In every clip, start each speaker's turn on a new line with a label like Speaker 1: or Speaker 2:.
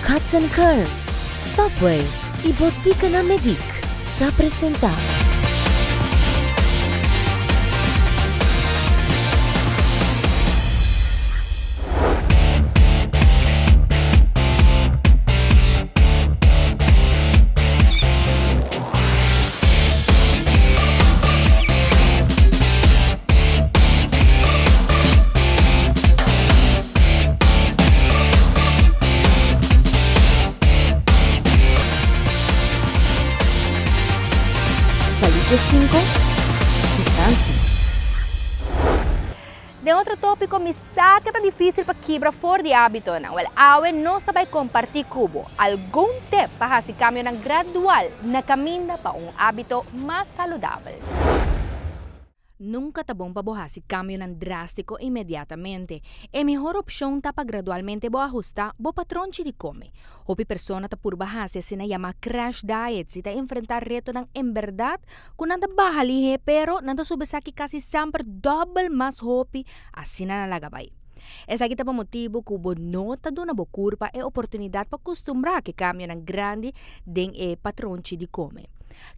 Speaker 1: Cuts and Curves, Subway y Botica na Medic ta presenta. Sali djescinco cu Francie.
Speaker 2: Den otro tópiko, mi sa ke ta difísil pa kibra for di hábitonan. Wèl, awe nos ta bai kompartí ku bo algun tep pa hasi kambionan gradual na kaminda pa un hábito mas saludabel. Nunka ta bon pa bo hasi kambionan drástiko inmediatamente. E mihor opshon ta pa gradualmente bo ahustá bo patronchi di kome. Hopi persona ta purba hasi asina yamá crash diets i ta enfrentá retonan enbèrdat ku nan ta baha lihé pero nan ta subi esaki kasi semper dòbel mas hopi asina nan laga bai. Esaki ta pa motibu ku bo no ta duna bo kurpa e oportunidat pa kustumbrá ku e kambionan grandi den e patronchi di kome.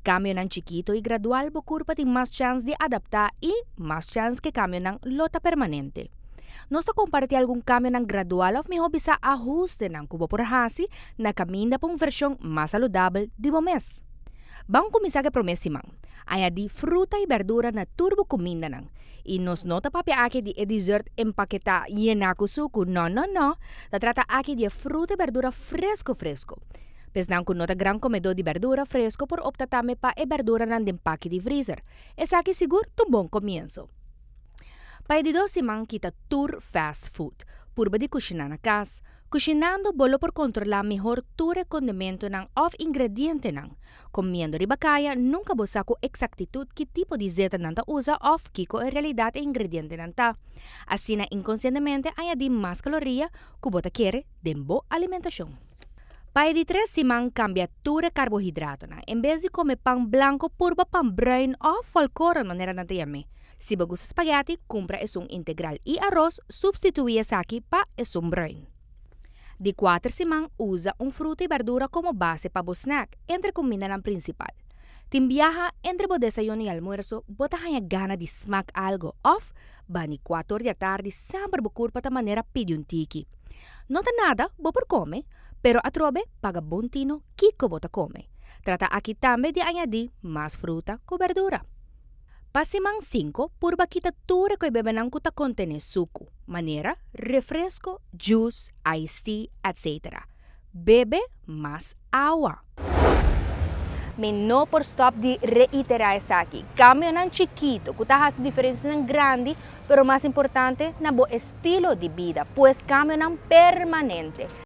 Speaker 2: Kambionan chikito i gradual bo kurpa tin mas chèns di adaptá i mas chèns ku e kambionan lo ta permanente. Nos ta kompartí algun kambionan gradual òf mihó bisá ahustenan ku bo por hasi na kaminda pa un vershon mas saludabel di bo mes. Ban kuminsá ku e promé siman. Añadí fruta i bèrdura na tur bo kumindanan. I nos no ta papia aki di e dessert empaketá yená ku suku, no no no, ta trata aki di e fruta i bèrdura fresku fresku. P'esnan ku no ta gran komedó di bèrdura fresku por opta tambe pa e bèrduranan den paki di vrizer. Esaki sigur ta un bon komienso. Pa e di dos siman kita tur fast food. Purba di kushiná na kas. Kushinando bo lo por kontrolá mihor tur e kondimentonan òf ingredientenan. Komiendo riba kaya nunka bo sa ku eksaktitut ki tipo di zeta nan ta usa òf kiko en realidat e ingredientenan ta. Asina inkonsientemente añadí mas kaloria ku bo ta kere den bo alimentashon. Pa e di tres siman kambia tur e karbohidratonan. En bes di kome pan blanko purba pan bruin òf volkoren manera nan ta yam'é. Si bo gusta spaghetti, kumpra esun integral i aros, supstituí esaki pa esun bruin. Di kuater siman usa un fruta i berdura komo base pa bo snack entre kumindanan prinsipal. Tin biaha entre bo desayuno i almuerso bo ta haña gana di smak algo òf bani kuator di atardi semper bo kurpa ta manera pidi un tiki. No ta nada bo por kome, pero atrobe paga bon tino kiko bo ta kome. Trata aki tambe di añadí mas fruta ku berdura. Pa siman sinku, purba kita tur e koibebenan ku ta kontené suku, manera refresko, juice, iced tea, etc. Bebe mas awa. Mi no por stòp di reiterá esaki. Kambionan chikitu ku ta hasi diferensianan grandi, pero mas importante na bo estilo di bida, pues kambionan permanente.